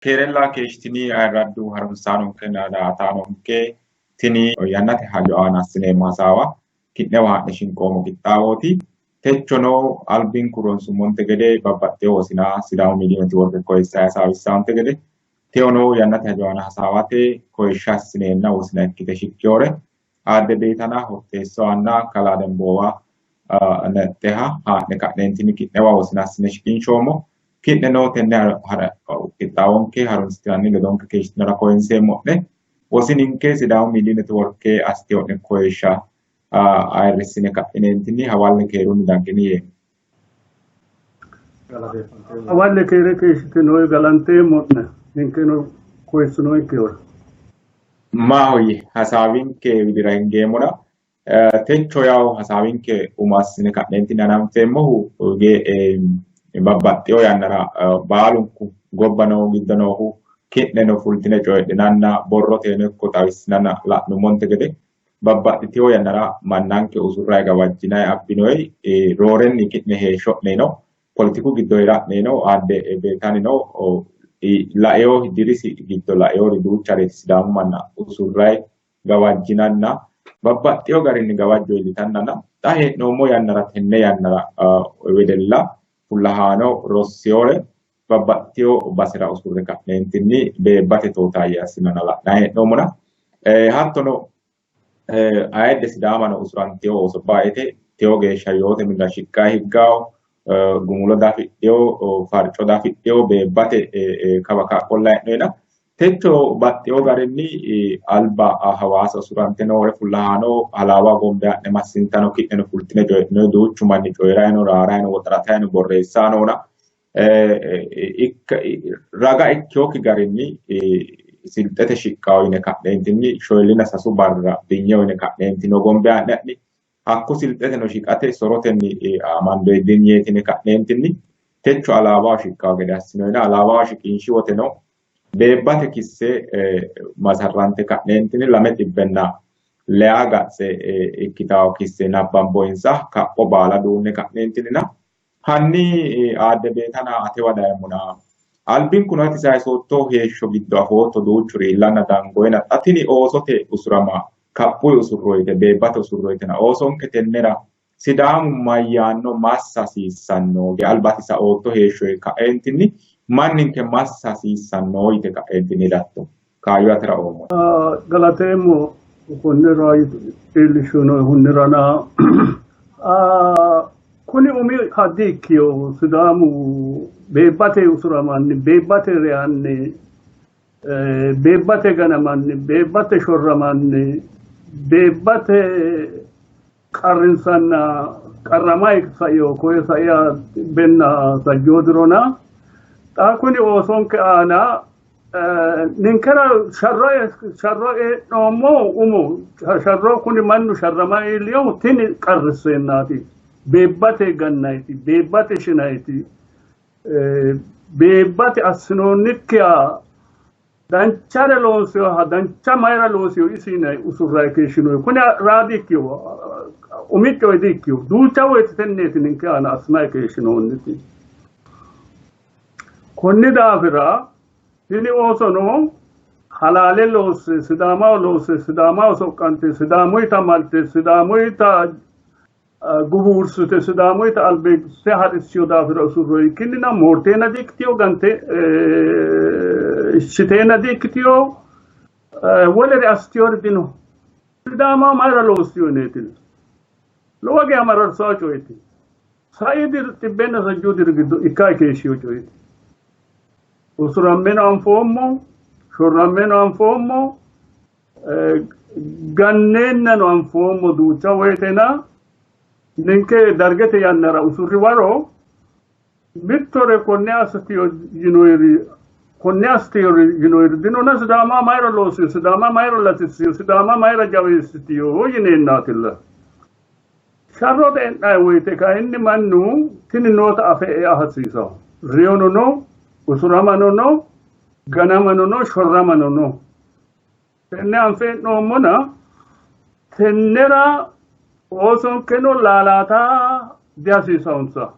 Keerella keeshshitini ayirraddu harunsaanonkenna daa''ataanonke, tini yannate hajo aana assineemmo hasaawa ki'newa haa'ne shinqoommo qixxaawooti. Techono albinku ronsummonte gede babbaxxewo wosina Sidaamu Miidiyu Netiworke koyissayi hasaawissaante gede tewono yannate hajo aana hasaawate koyishsha assineenna wosina ikkite shiqqinore Aadde Beetana Hoxxeessowanna Kalaa Demboowa Nexxeha haa'ne ka'neentinni ki'newa wosina assine shiqinshoommo. Ki'neno tenne qixxaawonke harunsitinanni ledonke keeshshitinara koyinseemmo'ne. Wosininke Sidaamu Miidiyu Netiworke assitino'ne koyishsha ayirrissine ka'ineentinni hawalle keerunni daggini yeemmo. Hawalle keere keeshshitinoyi galanteemmo'ne ninkeno koyissinoyikkihura. Maahoyye hasaawinke widira hingeemmona techo yawo hasaawinke umo assine ka'neentinni hananfeemmohu babbaxxewo yannara baalunku gobba noo giddo noohu ki'neno fultine coyidhinanna borroteno ikko xawissinanna la'nummonte gede babbaxxitewo yannara mannanke usurrayi gawajjinayi abbinoyi roorenni ki'ne heeshsho'neno poletiku giddo heera'neno Aadde Beetanino laewo dirisi giddo laewori duuchareeti Sidaamu manna usurrayi gawajjinanna babbaxxewo garinni gawajjo iillitannana xa hee'noommo yannara tenne yannara wedella fullahaano rossewore babbaxxitewo basera usurre ka'neentinni beebbate tootayye assinanna la'nanni hee'noommona hattono ayidde Sidaamano usurantewo ooso baete tewo geeshsha yoote minira shiqqayi higgawo gumulo dafidhewo farco dafidhewo beebbate kawa ka'a qollayi hee'noyina techo baxxewo garinni alba Hawaasa usurante noore fullahaano Halaawa gombe ha'ne massintano ki'neno fultine coyidhinoyi duuchu manni coyi'rayi no, raarayi no, woxaratayi no, borreessayi noona raga ikkinokki garinni silxete shiqqawo yine ka'neentinni shoyillina sasu barra dinyeho yine ka'neentinni hogombe haa'ne ha'ni hakko silxeteno shiqate sorotenni amandoyi dinyeeti yine ka'neentinni techo Alaabaho shiqqawo gede assinoyina Alaabaho shiqinshi woteno beebbate kisse masarrante ka'neentinni lame xibbenna leyaa gatse ikkitawo kisse nabbamboyinsa kapho baala duunne ka'neentinina Hanni Aadde Beetana atewa dayemmona, albinkuno ati sayisootto heeshsho giddo afootto duuchuri iillanna dangoyena, xa tini oosote usurama kaphuyi usurroyite, beebbate usurroyitena oosonke tennera Sidaamu mayyaanno massa hasiissanno ge alba ati saootto heeshshoyi ka'eentinni manninke massa hasiissanno yite ka'eentinni hedatto? Kaayyo atera oommo. Galateemmo konnira iillishshinohunirana kuni umi haddi ikkino Sidaamu beebbate usuramanni beebbate reyanni beebbate ganamanni beebbate shorramanni beebbate qarrinsanna qarramay saio koye saia benna sajjoo dirona xa kuni oosonke aana ninkera sharro sharro ee'noommo umo sharro kuni mannu sharrama iilliyohu tini qarrisseennaati beebbate gannayti beebbate shinayti beebbate assinoonnikkiha danchare loonsoha dancha mayra loosiyo isi yinay usurray keeshshinoyi kuni raadi ikkiyo umi coye di ikkiyo duucha woyte tenneeti ninke aana assinay keeshshinoonniti. Konni daafira tini oosono halaale loosse Sidaamaho loosse Sidaamaho soqqante Sidaamuyita malte Sidaamuyita guwuursite Sidaamuyita albisse ha'rissino daafira usurroyi ikkinnina moorteenna di-ikkitino gante shiteenna di-ikkitino wolere assitinori dino. Sidaamaho mayira loossino yineetilla. Lowo geya mararsawo coyeeti. Sai diri xibbenna sajjuu diri giddo ikkayi keeshshino coyeeti. Usurammeno anfoommo, shorrammeno anfoommo, ganneennano anfoommo duucha woyitena ninke dargete yannara usurri waro mittore konne assitino yinoyiri konne assitino yinoyiri dinona Sidaama mayira loossino Sidaama mayira latissino Sidaama mayira jaweessitino yineennaatilla. Sharrote e'nanni woyite kayinni mannu tini noota afe ea hasiisawo. Reyono no, usuramano no, ganamano no, shorramano no. Tenne anfe e'noommona tennera oosonkeno laalaata dihasiisawonsa.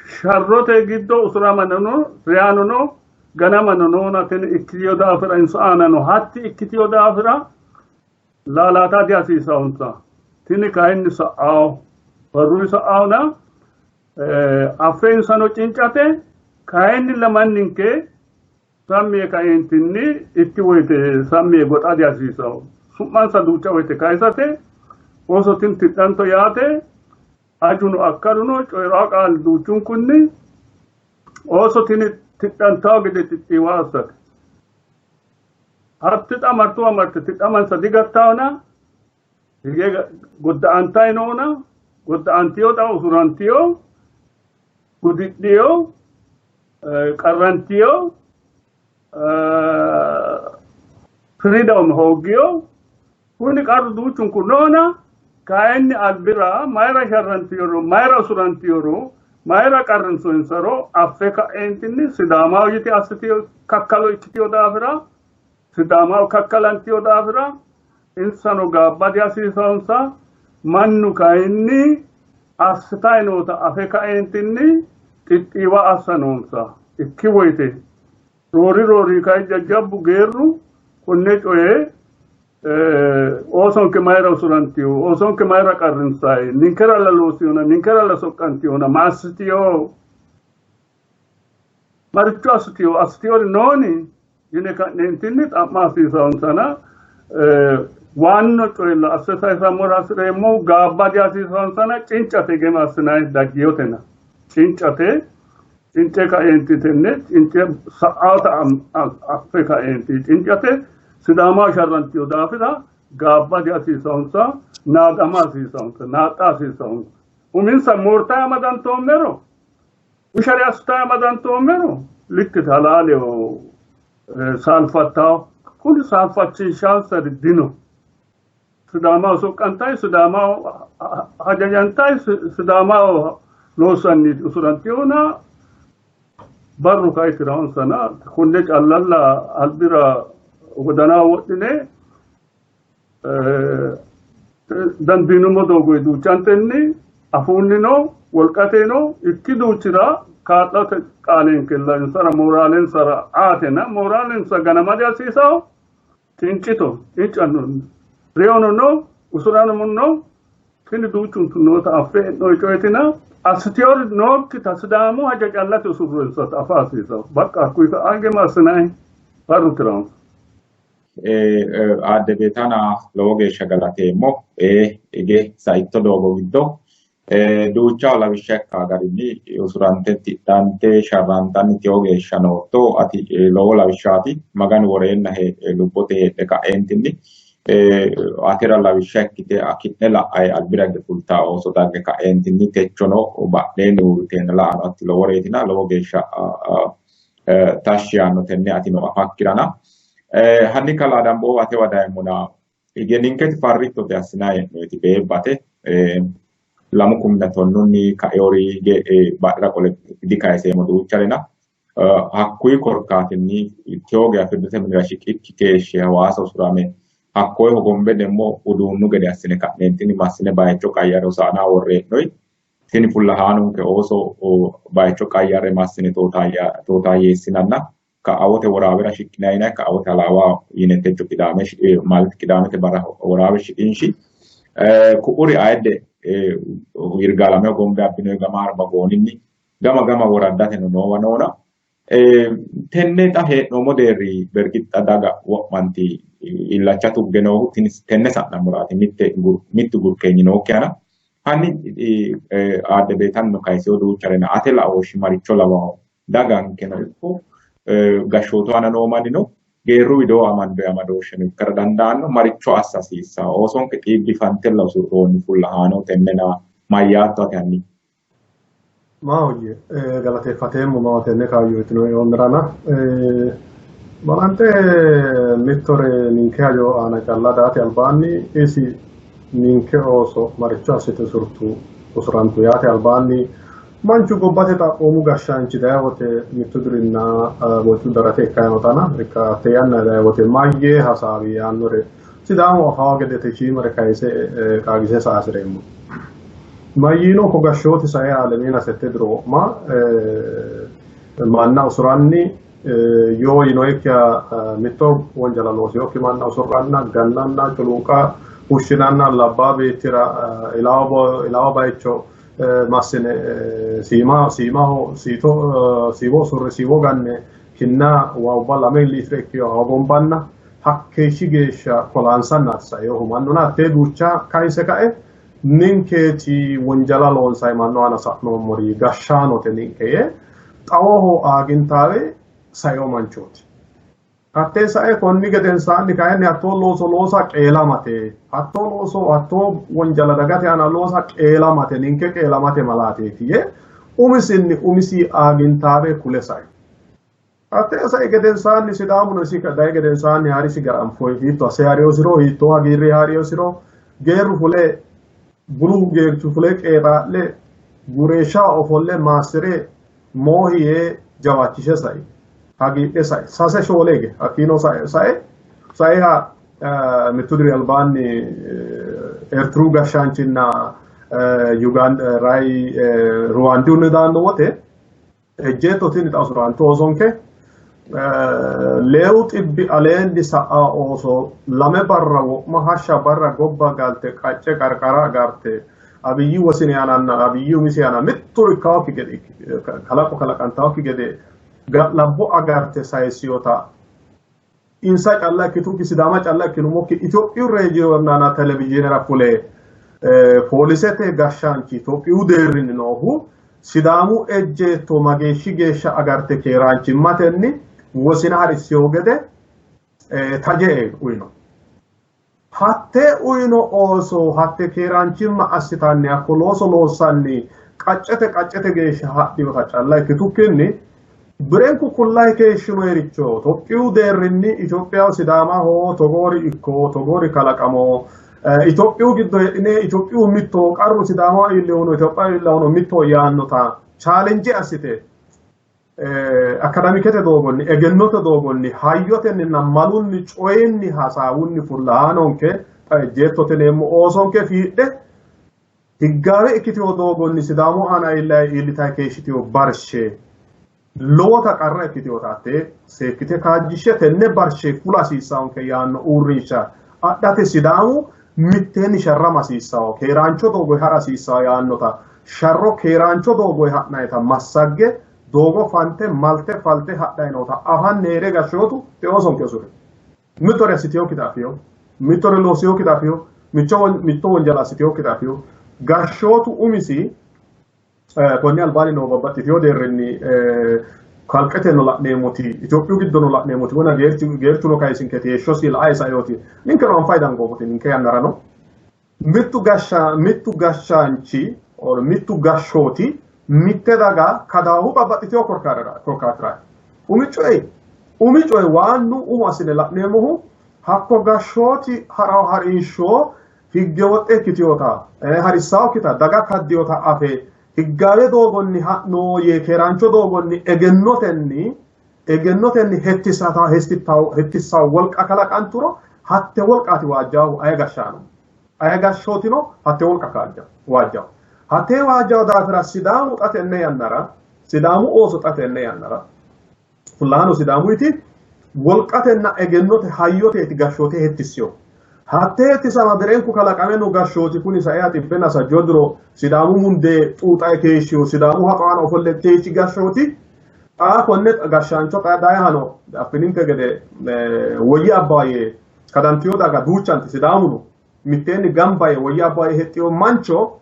Sharrote giddo usuramano no, reyano no, ganamano noona tini ikkitiyo daafira insa aana no hatti ikkitiyo daafira laalaata dihasiisaonsa. Tini kayinni sa'ao barru sa'aona affe insano cincate kayinni lamanninke sammiye kaentinni itti woyte sammiye goxa dihasiisao. Su'mansa duucha woyte kayisate ooso tin tidhanto yaate ajuno akkaluno coyiraa qaali duuchunkunni ooso tini tidhantawo gede xixxiiwa assate. Hatti xa martuwa marte tidhamansa digattaona hige godda'antayi noona godda'antiyo xa usurantiyo gudidhiyo qarrantiyo freedom hooggiyo kuni qarru duuchunku noona kayinni albira mayira sharrantiyoro mayira usurantiyoro mayira qarrinsoyinsaro affe ka'eentinni Sidaamaho yite assitiyo kakkalo ikkitiyo daafira Sidaamaho kakkalantiyo daafira insano gaabba dihasiisansa mannu kayinni assitayi noota afe ka'eentinni xixxiiwa assa noonsa ikki woyte roori roori kayi jajjabbu geerru konne coye oosonke mayira usurantiyo oosonke mayira qarrinsayi ninkera la loosiyona ninkera la soqqantiyona ma assitiyo maricho assitiyo assitiyori nooni yine ka'neentinni xa'ma hasiisaonsana waanno coyella asse sayisammora hasireemmohu gaabba dihasiisaonsana cincate gema assinayi daggiyotena cincate cince ka'eenti tenne cince sa'aata affe ka'eenti cincate Sidaama sharrantiyo daafira gaabba dihasiisaonsa naadama hasiisaonsa naaxxa hasiisaonsa uminsa moortayi amadantoommero bushare assitayi amadantoommero likkite halaaleho saalfattawo kuni saalfachiishaansari dino. Sidaamaho soqqantayi Sidaamaho hajajantayi Sidaamaho loossanni usurantiyona barru kayi tiraonsana konne callalla albira wodana wodhine dandiinummo doogoyi duuchantenni afuunnino wolqateno ikki duuchira kaa'late qaalenkella insara mooraalensara aatena mooraalensa ganama dihasiisawo cincito cincanno reyono no usurano no tini duuchuntu noota affe e'noyi coyetina assitiyori nookkita Sidaamu haja callate usurroonsata afa hasiisawo bakka hakkuyi ka'a gema assinayi barru tiraonsa. Aadde Beetana lowo geeshsha galateemmo. Hige saitto doogo giddo duucha lawishsha ikka garinni usurante tidhante sharrantanni teyo geeshsha nootto ati lowo lawishshaati. Maganu woreennahe lubbote heedhe ka'eentinni atera lawishsha ikkite ki'ne la'ayi albira higge fultaa ooso dagge ka'eentinni techono badheenni uurriteenna la'ano ati loworeetina lowo geeshsha tashshi yaanno tenne atino afakkirana. Hanni kalaa Damboo atewa dayemmona hige ninketi farrittote assinayi hee'noyiti beebbate 2010 kaeori hige badhera qole dikayiseemmo duucharena hakkuyi korkaatinni teyo geya firdete minira shiqikki keeshshe Hawaasa usurame hakkoye hogombe demmo uduunnu gede assine ka'neentinni massine bayicho qayyare Hosaana worre hee'noyi. Tini fullahaanonke ooso bayicho qayyare massine tootayyeessinanna ka'awote woraawera shiqqinayina ka'awote halaawa yine techo qidaame ማለት qidaamete barra woraawe shiqinshi. Ku'uri ayidde Yirgaalame hogombe abbinoyi gama Arbagooninni gama gama woraddateno noowa noona. Tenne xa hee'noommo deerri bergixxa daga wo'manti illacha tugge noohu tenne sa'nammoraati mittu gurkeenyi nookkihana. Hanni Aadde Beetanno kayiseyo duucharena ate laooshshi maricho lawaho dagankeno ikko gashshootu aana noo mannino geerru widoo amandoyi amadooshsheno ikkara dandaanno maricho assa hasiissawo oosonke xiibbifantella usurroonni fullahaano tennena mayyaatto ate hanni? Maahoyye galateeffateemmo maa tenne kaayyo uyitinoe yoonirana balanxe mittore ninke hajo aana calla daate albaanni isi ninke ooso maricho assite usurantu yaate albaanni manchu gobbate xaphoomu gashshaanchi dayi wote mittu dirinna woxu darate ikkayi nootana hatte yanna dayi wote mayyee hasaawi yaannore Sidaamu afaawo gede techiimare kayise qaagise saasireemmo. Mayyiino ko gashshooti sae alemiina sette diro wo'ma manna usuranni yoo yinoyikkiha mitto wonjala loosiyokki manna usurranna gannanna culunqa fushshinanna labbaa beettira ilawa bayicho massine siimaho siiwo usurre siiwo ganne kinna waawubba 2 liitire ikkiyo hogombanna hakkeeshshi geeshsha kolaansannaati saeyohu mannuna hattee duucha kayise kae ninkeeti wonjala loonsayi mannu aana sa'noommori gashshaanote ninke yee xawoho aagintaawe saeo manchooti. Hattee sae konni gedensaanni kayinni hattoo looso loosa qeelamate, hattoo looso hattoo wonjala dagate aana loosa qeelamate, ninke qeelamate malaateeti yee umisinni umisi aagintaawe kule sai. Hattee sae gedensaanni Sidaamuno isi dayi gedensaanni haarisi gara anfoyi hiitto asse haariyosiro hiittoo hagiirri haariyosiro geerru fule bulu geerchu fule qeexaa'le gureeshsha ofolle maassire moohi yee jawaachishe sai. Hagiidhe sai sase shoole hige hakkiino sae saiha mittu diri albaanni Eertiru gashshaanchinna Uganda rayi Ruwaandunni daanno wote ejjeetto tini xa usurantu oosonke 700 aleenni sa'a ooso 2 barra wo'ma hashsha barra gobba galte qacce qarqara agarte Abiyyi wosini aananna Abiyyi umisi aana mitturi ikkaokki gede kalaqo kalaqantaokki gede ga'labbo agarte sayissiyota insa calla ikkitukki Sidaama calla ikkinummokki Itophiyu reediyoonnana televizhiinera fule poolisete gashshaanchi Itophiyu deerrinni noohu Sidaamu ejjeetto mageeshshi geeshsha agarte keeraanchimmatenni wosina harissiyo gede taje uyino. Hatte uyino ooso hatte keeraanchimma assitanni hakko looso loossanni qaccete qaccete geeshsha hadhiyota calla ikkitukkinni birenku kullayi keeshshinoyericho Itophiyu deerrinni Itophiyaho Sidaamaho togoori ikko togoori kalaqamo Itophiyu giddo heedhine Itophiyu mitto qarru Sidaamaho iillehuno Itophiyaho iillehuno mitto yaannota chaalenje assite akadamikete doogonni egennote doogonni hayyotenninna malunni coyinni hasaawunni fullahaanonke xa ejjeettote yineemmo oosonke fiidhe higgaawe ikkitewo doogonni Sidaamu aana iillitayi keeshshitewo barshe lowota qarra ikkitewota hattee seekkite kaajjishshe tenne barshe fula hasiissawonke yaanno uurrinsha adhate Sidaamu mitteenni sharrama hasiissawo keeraancho doogoyi ha'ra hasiissawo yaannota sharro keeraancho doogoyi ha'nayita massagge doogo fante malte falte hadhayi noota afanni heere gashshootu te oosonke usure mittore assiteyokkita afiyo mittore loosiyokkita afiyo mitto wonjala assiteyokkita afiyo gashshootu umisi konni albaanni noo babbaxxiteyo deerrinni kalqeteno la'neemmoti Itophiyu giddono la'neemmoti wona geerchuno kayisinketi heeshshosi la'ayi saeyooti ninkeno anfayi dangoommoti ninke yannarano mittu gashshaanchi mittu gashshooti mitte daga kadaahu babbaxxiteyo korkaatiraati. Umi coyi waannu umo assine la'neemmohu hakko gashshooti ha'rawo harinsho higge woxxe ikkiteyota harissawokkita daga kaddiyota afe higgaawe doogonni ha'no yee keeraancho doogonni egennotenni hettissawo wolqa kalaqanturo hatte wolqaati waajjaahu aye gashshaano aye gashshootino hatte wolqa waajjahu. Hattee waajjaho daafira Sidaamu xa tenne yannara Sidaamu ooso xa tenne yannara fullahaano Sidaamuyiti wolqatenna egennote hayyoteeti gashshoote hettissiyo. Hattee hettisama birenku kalaqame no gashshooti kuni sae 160 diro Sidaamu mundee xuuxaye keeshshiyo Sidaamu haxo aana ofolle keeshshi gashshooti xa konne gashshaancho xa dayihano affininte gede woyyi abbaayye kadantiyo daga duuchanti Sidaamuno mitteenni gamba yee woyyi abbaayye hexxiyo mancho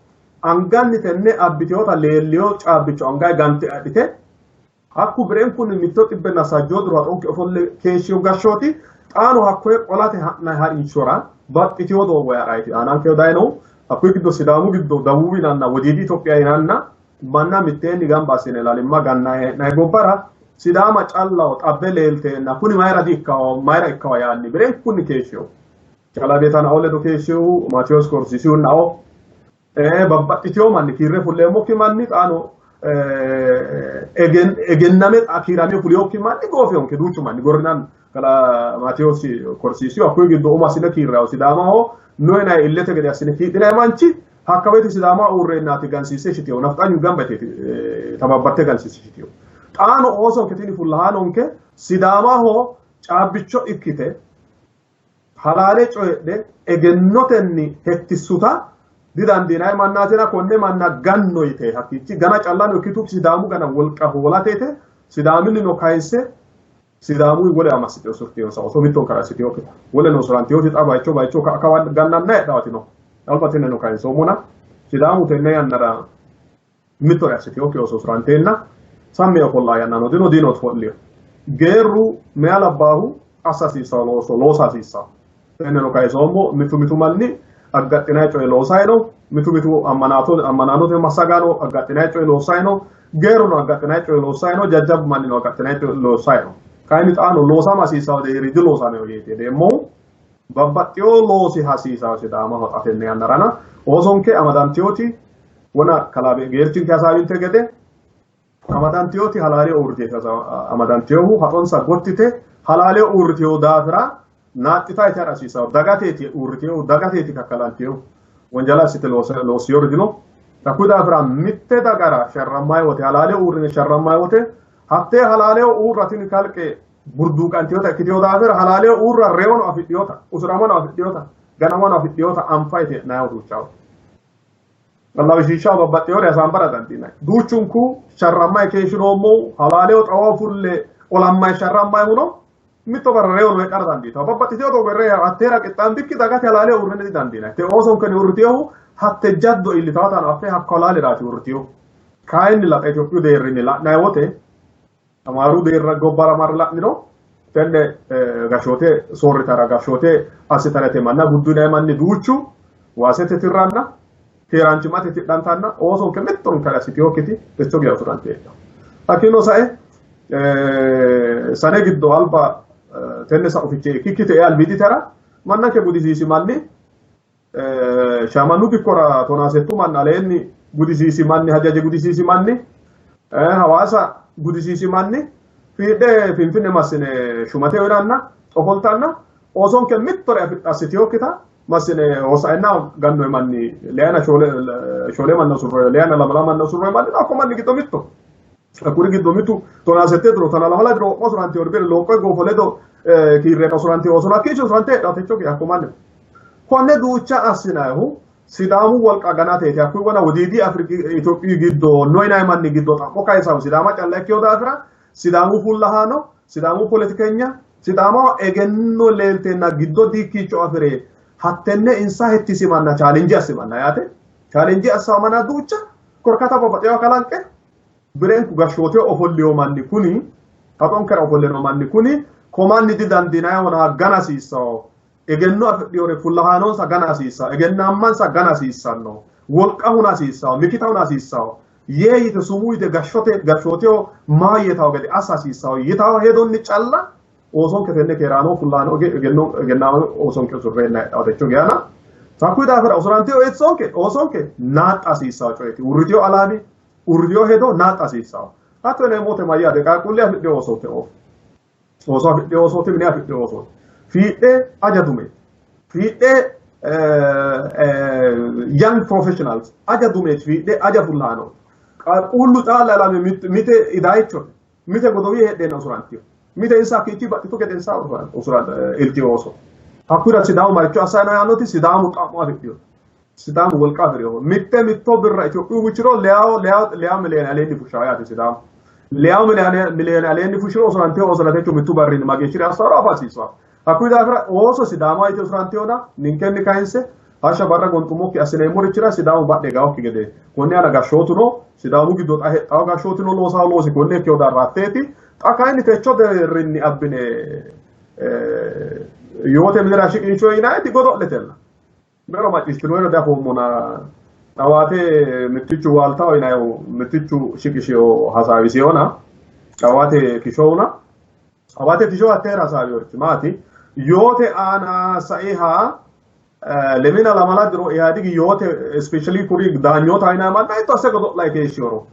anganni tenne abbiteyota leelliyo caabbicho angayi gante adhite hakku birenkunni 160 diro haxonke ofolle keeshshiyo gashshooti xaano hakkoye qolate ha'nayi harinshora baxxiteyo doogo ha'rayti aananke dayinohu hakkuyi giddo Sidaamu giddo Dabuubi yinanna Wodiidi Itophiya yinanna manna mitteenni gamba assine lalimma gannayi hee'nayi gobbara Sidaama callaho xabbe leelteenna kuni mayira di ikkawo mayira ikkawa yaanni birenkunni keeshshiyo Calabeetanao ledo keeshshiyohu Maatiyos Korsisihunao babbaxxiteyo manni kiirre fulleemmokki manni xaano egenname xa kiirame fuliyokki manni goofeyonke duuchu manni gorrinanni kala Maatiyos Korsisiyo hakkuyi giddo umo assine kiirrayo Sidaamaho no yinayi illete gede assine kiidhinayi manchi Hakka woyte Sidaama uurreennaati gansiisse shiteyo nafxanyu gamba yiteeti tababbarte gansiisse shiteyo. Xaano oosonke tini fullahaanonke Sidaamaho caabbicho ikkite halaale coyidhe egennotenni hettissuta didandiinanni mannaatina konne manna ganno yite hakkiichi gana callano ikkitu Sidaamu gana wolqa hoolateete Sidaaminnino kayisse Sidaamu wolewa massite usurteyonsa oso mittonkare assiteyokkita woleno usuranteyoti xa bayicho bayicho kawa gannanna heedhawati no alba tenneno kayinsoommona Sidaamu tenne yannara mittore assiteyokki oso usuranteenna sammi ofollaa yannano dino dino ofolliyo geerru meya labbaahu assa hasiissawo looso loosa hasiissawo tenneno kayisoommo mitu mitu manni aggaxxinanni coye loosayi no mitu mitu ammanaanote massagaano aggaxxinanni coye loossayi no geerruno aggaxxinanni coye loossayi no jajjabbu mannino aggaxxinanni coye loossayi no kayinni xaano loosama hasiissawo deerri diloosamino yeeti hedeemmohu babbaxxewo loosi hasiisawo Sidaamaho xa tenne yannarana oosonke amadanteyoti wona kalaa geerchinke hasaawinte gede amadanteyoti halaale uurriteeti amadanteyohu haxonsa gottite halaale uurriteyo daafira naaxxita ite hasiisawo dagateeti uurriteyohu dagateeti kakkalanteyohu wonjala assite loossiyori dino hakkuyi daafira mitte dagara sharrammayi wote halaale uurrine sharrammayi wote hattee halaaleho uurra tini kalqe burduuqanteyota ikkiteyo daafira halaaleho uurra reyono afidhiyota usuramano afidhiyota ganamano afidhiyota anfa yite hee'nayiho duuchaho lawishshaho babbaxxeyore hasaambara dandiinanni duuchunku sharrammayi keeshshinoommohu halaaleho xawo fulle olammayi sharrammayihuno mitto barra reyono heedhara dandiitawo babbaxxiteyo doogo reya hatteera qixxaambikki dagate halaaleho uurrine didandiinanni te oosonkeni uurriteyohu hatte jaddo iillitawotano affe hakko halaaliraati uurriteyohu kayinni laxa Itophiyu deerrinni la'nayi wote Amaaru deerra gobbara marre la'niro tenne gashshoote soorritara gashshoote assitara yite manna guddunay manni duuchu waasete tirranna keeraanchimmate tidhantanna oosonke mittonkare assitinokkiti techo geya usurante heedhanno. Hakkiino sae sane giddo alba tenne sa'u fichee ikkikki te'e albiiditera mannanke gudisiisi manni Shamannu dikkora tonaasettu manna aleenni gudisiisi manni hajaje gudisiisi manni Hawaasa gudisiisi manni fiidhe Finfinne massine shumate uyinanna ofoltanna oosonke mittore assitinokkita massine hosainna gannoyi manni leyana shoole manna usurroyi leyana lamala manna usurroyi manni hakko manni giddo mitto. Hakkuri giddo mitu tonaa sette diro tonaa lamala diro wo'ma usurantino bire looqqe goofo ledo kiirreenna usurantino oosono hakkiicho usurante heedhanno techo geya hakko manni. Konne duucha assinannihu Sidaamu wolqa ganateeti. Hakkuyi wona Wodiidi Afriki Itophiyu giddo no yinanni manni giddo xa'mo kayisannohu Sidaama calla ikkino daafira Sidaamu fullahaano, Sidaamu poletikenya, Sidaamaho egenno leelteenna giddo diikkiicho afi're hattenne insa hettisimanna challenge assimanna yaate. Challenge assamanna duucha korkaata babbaxxeewa kalanqe birenku gashshooteho ofolliyo manni kuni haxonkera ofolle noo manni kuni komanni didandiinayihona gana hasiissawo. Egenno afidhinore fullahaanonsa gana hasiissawo, egennaammansa gana hasiissanno, wolqa huna hasiissawo, mikita huna hasiissawo, yee yite sumuu yite gashshote gashshooteho maayye yitawo gede assa hasiissawo yitawo hedonni calla oosonke tenne keeraano fullahaano egenno egennaamo oosonke usurreenna heedhawo techo geyana. Hakkuyi daafira usurantino eessonke oosonke naaxxa hasiissawo coyeeti. Uurritino alaami, uurritino hedo naaxxa hasiissawo. Hatto yineemmo wote mayyaate? Qaaqquulle afidhino oosooti ooso afidhino oosooti, mine afidhino oosooti. Fiidhe aja dume, fiidhe young professionals, aja dumeeti, fiidhe aja fullahaanooti. Qaaqquullu xaalla ilame mite idayichote, mite godowii heedheenna usurantino, mite insa hakkiichi baxxitu gedensaa iltino ooso. Hakkuyira Sidaamu maricho assanni no yaannoti Sidaamu xa'mo afidhino. Sidaamu wolqa afi'rinoho. Mitte mitto birra Itophiyu wichiro leyawo leyawo leyawo miliyoone aleenni fushshawo yaate Sidaamu. Leyawo miliyoone aleenni fushshiro usurantino oosora techo mittu barrinni mageeshshire assaworo afa hasiissanno. Hakkuyi daafira ooso Sidaama yite usurantinona ninkenni kayinse hashsha barra gonxummokki assineemmorichira Sidaamu badhe higawokki gede konne aana gashshootuno Sidaamu giddo xa hexxawo gashshootino loosawo loosi konne ikkewo darratteeti. Xa kayinni techo deerrinni abbine yoote minira shiqinsho yinanniti godo'letella. Bero macciishshinoyero diafoommona xawaate mittichu waaltaho yinannihu mittichu shiqishiyo hasaawisiyona xawaate kishohuna xawaate kisho hatteera hasaawiyorichi maati yoote aana saiha lemina lamala diro Ihaadigi yoote especially kuri daanyoota yinanni manna hitto asse godo'layi keeshshiyoro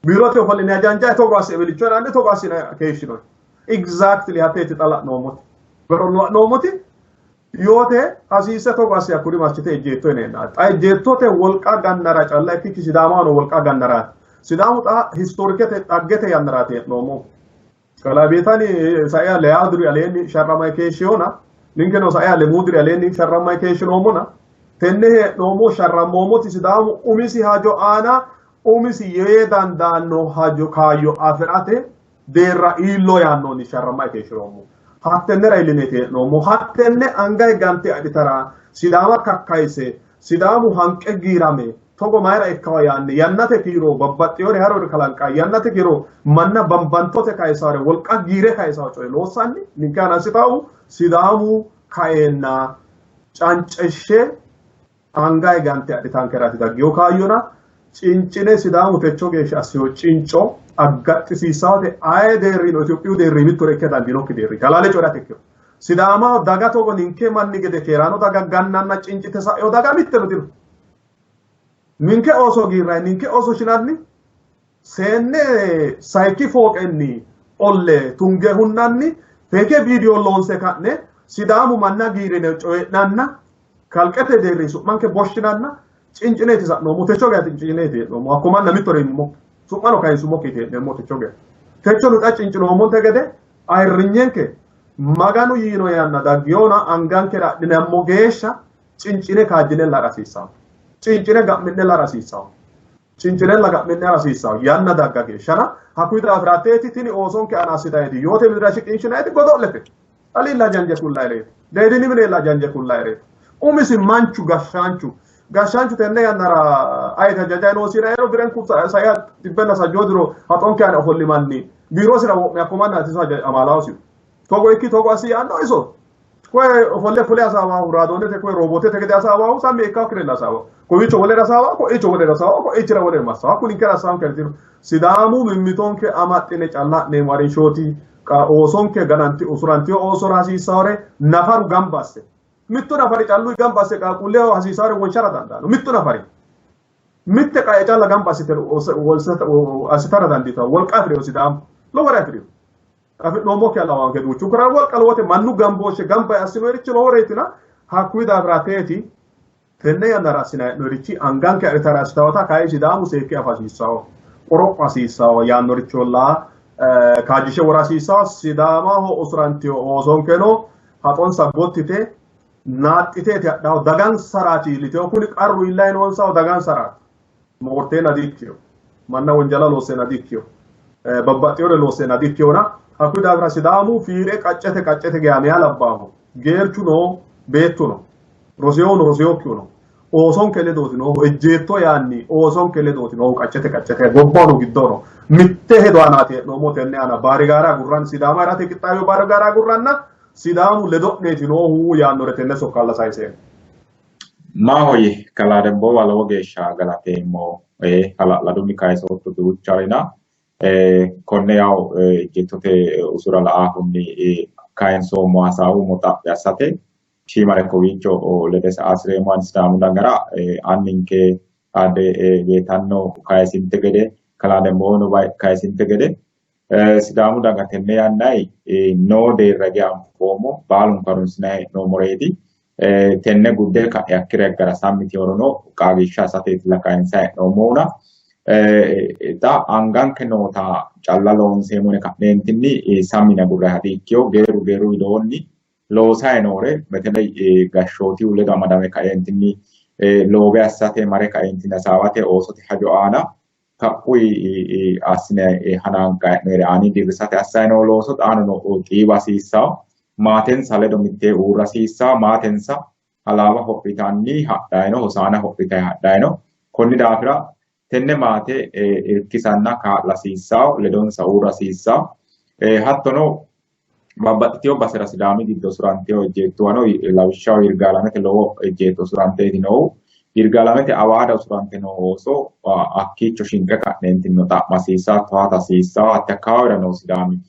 biirote ofolline hajanjayi togo asse ebelicho yinanni togo assine keeshshinoyi exactly hatteeti xa la'noommoti bero la'noommoti Yoote hasiisse togo assi hakkuri massite ejjeetto yineenna xa ejjeettote wolqa gannara calla ikkikki Sidaamahono wolqa gannaraati. Sidaamu xa historikete dhaggete yannaraati hee'noommohu. Kalaa Beetani saia leyaa diri aleenni sharramay keeshshihona ninkeno saia lemuu diri aleenni sharramay keeshshinoommona tenne hee'noommo sharrammoommoti Sidaamu umisi hajo aana umisi yee dandaanno hajo kaayyo afi'rate deerra iillo yaannoonni sharramay keeshshinoommo. Hattennera iillineeti hee'noommo. Hattenne anga gante adhitara Sidaama kakkayise Sidaamu hanqe giirame togo mayra ikkawa yaanni yannate kiiro babbaxxewore harore kalanqa yannate kiiro manna bambantote kayisawore wolqa giire kayisawo coye loossanni ninke aana assitahu Sidaamu kaeenna canceshshe anga gante adhitankeraati daggiyo kaayyona cincine Sidaamu techo geeshsha assiyo cinco aggaxxisiissawote aye deerrino Itophiyu deerri mittore ikke dandiinokki deerri halaale coyi'rate ikkiro Sidaamaho daga togo ninke manni gede keeraano daga gannanna cincite sa'eo daga mitteno dino. Ninke ooso giirrayi ninke ooso shinanni seenne sayikki fooqenni olle tunge hunnanni feke viidiyo loonse ka'ne Sidaamu manna giirine coyi'nanna kalqete deerri su'manke boshshinanna cincineeti sa'noommo techo geya cincineeti hee'noommo hakko manna mittore yinummokki su'mano kayinsummokkiiti hee'neemmo techo geya techo xa cincinoommonte gede ayirrinyenke Maganu yiino yanna daggiyona angankera adhineemmo geeshsha cincine kaajjine lara hasiissanno. Cincine ga'mi'ne lara hasiissanno. Cincine ga'mi'ne hasiissanno yanna dagga geeshshana hakkuyi daafira teeti tini oosonke aana assitayti yoote midira shiqinshinayiti godo'lete. Alilla janje kullayireeti. Deedini minella janje kullayireeti. Umisi manchu gashshaanchu gashshaanchu tenne yannara ayeti hajajayi noosira ero birenku saia xibbenna sajjoo diro haxonke aana ofolli manni biirosira wo'me hakko mannaati iso amaalaosihu. Togo ikki togo assi yaanno iso. Koye ofolle fule hasaawahu raadoonete koye robootete gede hasaawahu sammi ikkawokkirella hasaawahu. Kowiicho wolere hasaawahu koicho wolere hasaawahu koichira wolere massawahu hakku ninkera hasaawankeri dino. Sidaamu mimmitonke amaxxine calla ha'neemmo harinshooti oosonke gananti usurantiyo oosora hasiissawore nafaru gamba asse mittu nafari callu gamba asse qaaqquulleho hasiissawore wonshara dandaanno mittu nafari mitte qae calla gamba assite assitara dandiitanno wolqa afi'rino Sidaamu lowore afi'rino afi'noommokki alawanke duuchunkura wolqa lowote mannu gambooshshe gamba assinoyirichi loworeetina hakkuyi daafira teeti tenne yannara assinanni hee'noyirichi anganke adhitara assitawota kayi Sidaamu seekke afa hasiissawo qoropha hasiissawo yaannoricholla kaajjishe wora hasiissawo Sidaamaho usurantiyo oosonkeno haxonsa gottite naaxxiteeti hadhawo dagansaraati iilliteyo kuni qarru iillayi noonsahu dagansaraati moorteenna di''ikkiyo manna wonjala loosseenna di''ikkiyo babbaxxewore loosseenna di''ikkiyona hakkuyi daafira Sidaamu fiire qaccete qaccete geya meya labbaahu geerchu no beettu no roseyono roseyokkihu no oosonke ledooti noohu ejjeetto yaanni oosonke ledooti noohu qaccete qaccete gobbahono giddono mitte hedo aanaati hee'noommo tenne aana baarigaara agurranna Sidaama erate qixxaawiyo baarigaara agurranna Sidaamu ledo'neeti noohu yaannore tenne sokkalla sayiseemmo. Maahoyye kalaa Demboowa lowo geeshsha galateemmo hala'ladunni kayisootto duucharina konne yawo ejjeettote usura la'ahunni kayinsoommo hasaawummo xaphi assate shiimare kowiicho lede sa''a hasireemmo ani Sidaamu dagara anninke Aadde Beetanno kayisinte gede kalaa Demboowano kayisinte gede Sidaamu daga tenne yannayi noo deerra ge anfoommo baalunku harunsinanni hee'noommoreeti. Tenne gudde ka'e hakkira higgara sammi yitinoruno qaagiishsha assateetilla kayinsanni hee'noommohuna xa anganke noota calla loonseemmo yine ka'neentinni sammi yine agurranniha di''ikkino. Geerru geerru widoonni loosayi noore beteley gashshootihu ledo amadame kaeentinni loobe assate mare kaeentinni hasaawate oosote hajo aana kaphuyi assine hanaanqayi hee'noyire aani dirrisate assayi noo looso xaano xiiwa hasiissawo. Maatensa ledo mittee uurra hasiissawo. Maatensa Halaaba hodhitanni hadhayi no, Hosaana hodhitayi hadhayi no. Konni daafira tenne maate irkisanna kaa'la hasiissawo, ledonsa uurra hasiissawo. Hattono babbaxxitino basera Sidaami giddo usurantino ejjeettuwa no. Lawishshaho Yirgaalamete lowo ejjeetto usuranteeti noohu. Yirgaalamete Awaada usurante noo ooso hakkiicho shinqe ka'neentino xa'ma hasiissawo, towaata hasiissawo. Hatte akkawaawera noo Sidaami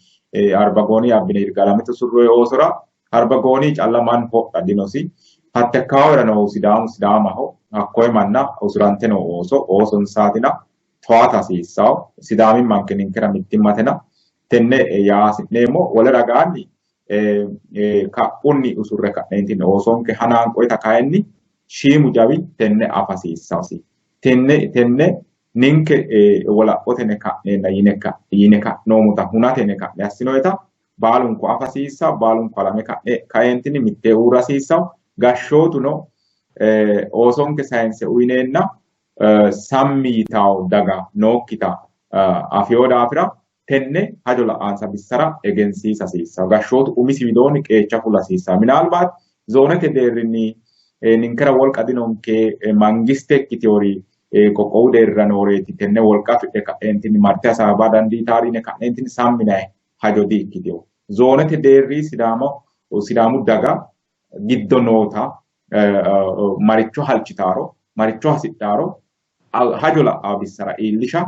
Arbagooni abbine Yirgaalamete usurroyi oosora Arbagooni calla mannu hodha dinosi. Hatte akkawaawera noohu Sidaamu Sidaamaho. Hakkoye manna usurante noo ooso oosonsaatina towaata hasiissawo. Sidaamimmanke ninkera mittimmatena tenne yaa hasi'neemmo. Wole ragaanni Kaphunni usurre ka'neentinni oosonke hanaanqoyita kayinni shiimu jawi tenne afa hasiissasi. Tenne ninke wolaphotene ka'neenna yine ka'noommota hunatene ka'ne assinoyita baalunku afa hasiissawo, baalunku halame kaeentinni mittee uurra hasiissawo. Gashshootuno oosonke sayinse uyineenna sammi yitawo daga nookkita afewo daafira tenne hajo la'ansa bissara egensiisa hasiissawo. Gashshootu umisi widoonni qeecha fula hasiissawo. Minaalbaat zoonete deerrinni ninkera wolqa dinonke mangiste ikkiteori qoqqowu deerrira nooreeti tenne wolqa afidhe ka'eentinni marte hasaaba dandiitaari yine ka'neentinni sammi yinanni hajo di ikkitewo. Zoonete deerri Sidaamu daga giddo noota maricho halchitaaro maricho hasidhaaro hajo la'aa bissara iillisha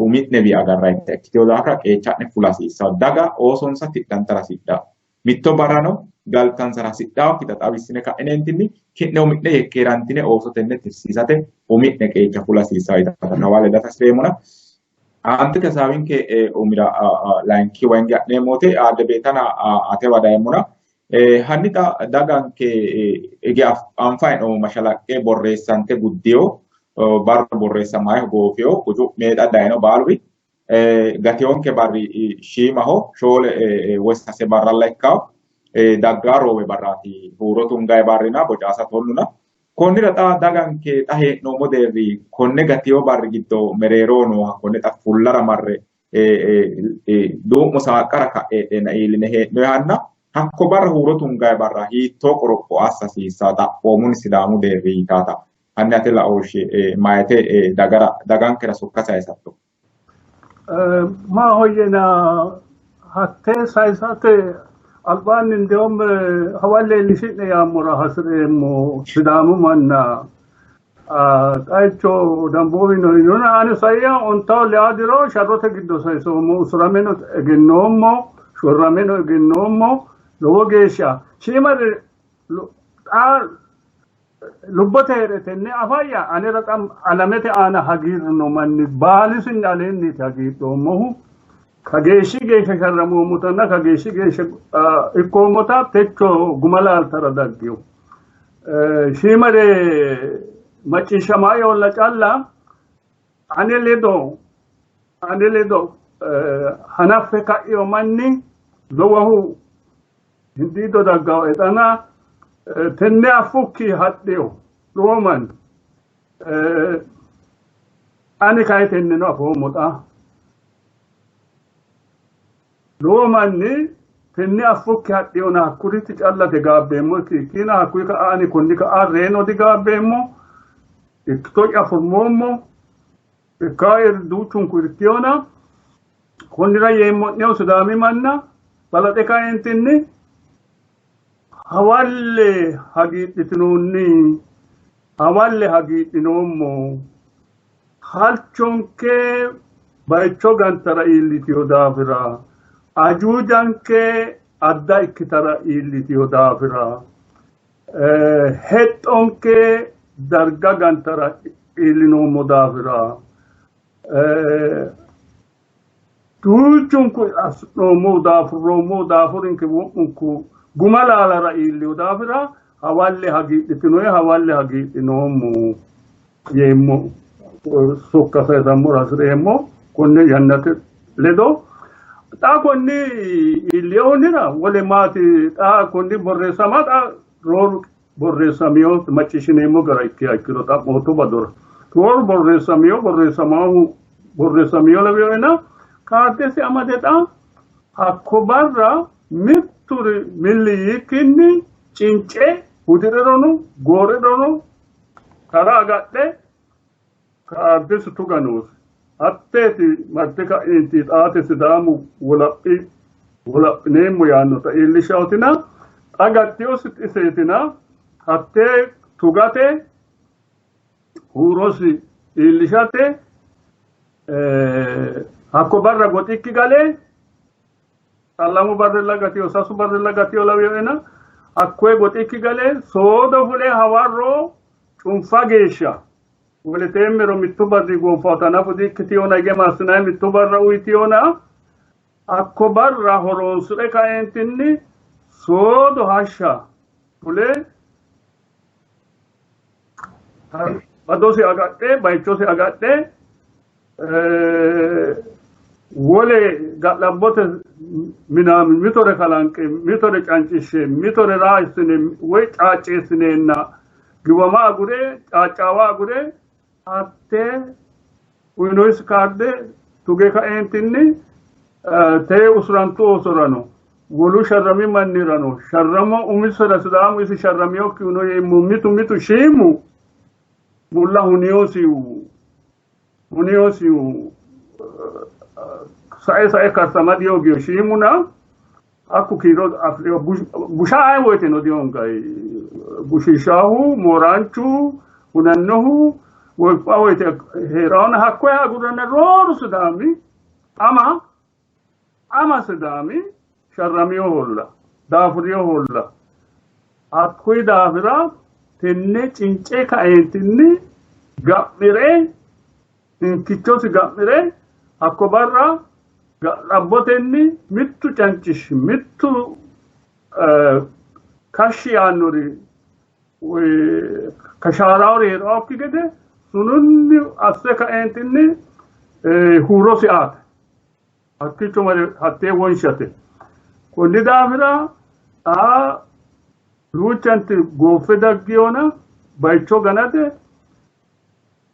umi'newi agarrayita ikkitewo daafira qeecha'ne fula hasiissawo. Daga oosonsa tidhantara hasidhawo. Mitto barrano galtansara hasidhawokkita xawissine ka'ineentinni ki'ne umi'ne yekkeerantine ooso tenne tirsiisate umi'ne qeecha fula hasiissawo yitata kawa ledate hasireemmona. Aantete hasaawinke umira layinki wange ha'neemmo wote aadde beetana atewa dayeemmona. Hanni xa daganke ege anfayi noommo mashalaqqe borreessante guddeyo barru borreessamayihu goofeyo qucu'me xa dayino baaluri gateyonke barri shiimaho 4 woy 3 barralla ikkawo daggaa roowe barraati huuro tungayi barrina bocaasa tonnuna. Konnira xa daganke xa hee'noommo deerri konne gateyo barri giddo mereeroo nooha konne xa fullara marre duu'mo saaqqara ka'e iilline hee'noyihanna hakko barra huuro tungayi barra hiittoo qoropho assa hasiissawo xaphoomunni Sidaamu deerri yitaata. Hanni ate laooshshi mayite dagankera sokka sayisatto? Maahoyyena hattee sayisate albaanni indiyaum hawalle iillishi'ne yaammora hasireemmo Sidaamu manna. Xaicho damboowino yinona ani saiya 12 diro sharrote giddo sayisoommo, usurameno egennoommo, shorrameno egennoommo, lowo geeshsha shiimare xa lubbote hee're tenne afayya anera xa alamete aana hagiirru noo manni baalisinni aleenniiti hagiidhoommohu. Kageeshshi geeshsha sharramoommotanna kageeshshi geeshsha ikkoommota techo guma laaltara daggino. Shiimare macciishshamaa yoolla calla ane ledo hanaffe ka'ino manni lowohu hindiiddo daggawo exana tenne affukki hadhino lowo manni. Ani kayi tenneno afoommo xa. Lowo manni tenne affukki hadhiyona hakkuritti callate gaabbeemmo ikkina hakkuyi ka'a ani konni ka'a reeno digaabbeemmo ikkito'ya furmoommo ikkae duuchunku irkiyona konnira yeemmo'nehu Sidaami manna balaxe kaentinni hawalle hagiidhitinoonni hawalle hagiidhinoommo halchonke bayicho gantara iillitiyo daafira ajuujanke adda ikkitara iillitiyo daafira hexxonke darga gantara iillinoommo daafira duuchunku assi'noommohu daafurroommohu daafurinke wo'munku guma laalara iilliyo daafira hawalle hagiidhitinoye hawalle hagiidhinoommo yeemmo sokka sayisammora hasireemmo konne yannate ledo. Xa konni iilliyehunira wole maati xa konni borreessama xa rooru borreessamiyo macciishshineemmo gara ikkiha ikkiro xa'mootto badora rooru borreessamiyo borreessamahu borreessamiyo lawiyoena kaardesi amade xa hakko barra mitturi milli yiikkinni cince hudi'rirono goo'rirono tara agadhe kaardesi tuga noosi. Hatteeti marte ka'inti xaate Sidaamu wolaphineemmo yaannota iillishshaatina xa gattiyosi iseetina hattee tugate huurosi iillishate hakko barra goxikki gale 2 barrilla gatiyo 3 barrilla gatiyo lawiyoena hakkoye goxikki gale soodo fule hawarro cunfa geeshsha woleteemmero mittu barri goofaata nafu dikkitiyona hige massinayi mittu barra uyitiyona Hakko barra horoonsi're kaeentinni soodo hashsha fule badosi agadhe bayichosi agadhe wole ga'labbote minaami mitore kalanqe mitore cancishshe mitore raassine woy caacceessineenna giwama agure caaccaawa agure hattee uyinoyisi kaarde tuge kaeentinni tee usurantu oosorano wolu sharrami mannirano sharramo umisira Sidaamu isi sharramiyokkihuno yeemmo mitu mitu shiimu mulla huniyosihu huniyosihu sae sae karsama diyogiyo shiimuna hakku kiiro afirino busha aye woyteno dihongayi bushiishaahu mooraanchu hunannohu woypa woyte hee'raona hakkoye agurranna rooru Sidaami ama ama Sidaami sharramiyoholla daafuriyoholla hakkuyi daafira tenne cince kaeentinni ga'mire hinkichosi ga'mire hakko barra ga'labbotenni mittu cancishi mittu kashshi yaannori kashaaraori hee'raokki gede sununni asse kaeentinni huurosi aate hakkicho mare hattee wonshate. Konni daafira xaa duuchanti gooffe daggiyona bayicho ganate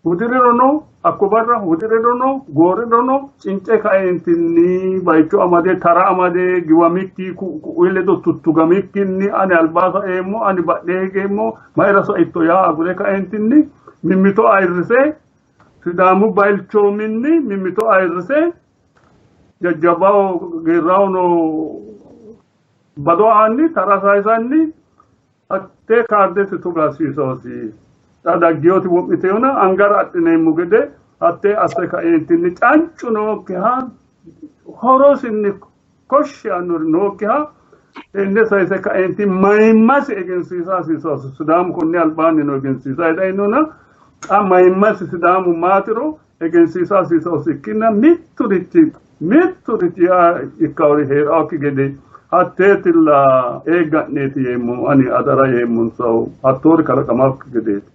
hudi'rirono hakko barra hudi'rirono goo'rirono cince kaeentinni bayicho amade tara amade giwamikki ku'u ledo tuttugamikkinni ani albaa saeemmo ani badhee higeemmo mayira saitto yaa agure kaeentinni mimmito ayirrise Sidaamu bayichoominni mimmito ayirrise jajjabbaho geerrahono bado aanni tara sayisanni hattee kaardesi tuga hasiisoosi. Xa daggiyoti wo'miteyona angara adhineemmo gede hattee asse kaeentinni cancu nookkiha horosinni koshshi yaannori nookkiha tenne sayise kaeenti mayimmasi egensiisa hasiisoosi. Sidaamu konni albaanni no egensiisa hidhainona xa mayimmasi Sidaamu maatiro egensiisa hasiisoosi ikkinna mitturichi mitturichi yaa ikkawori hee'raokki gede hatteetilla eegga'neeti yeemmo ani adara yeemmonsahu hattoori kalaqamakki gedeeti.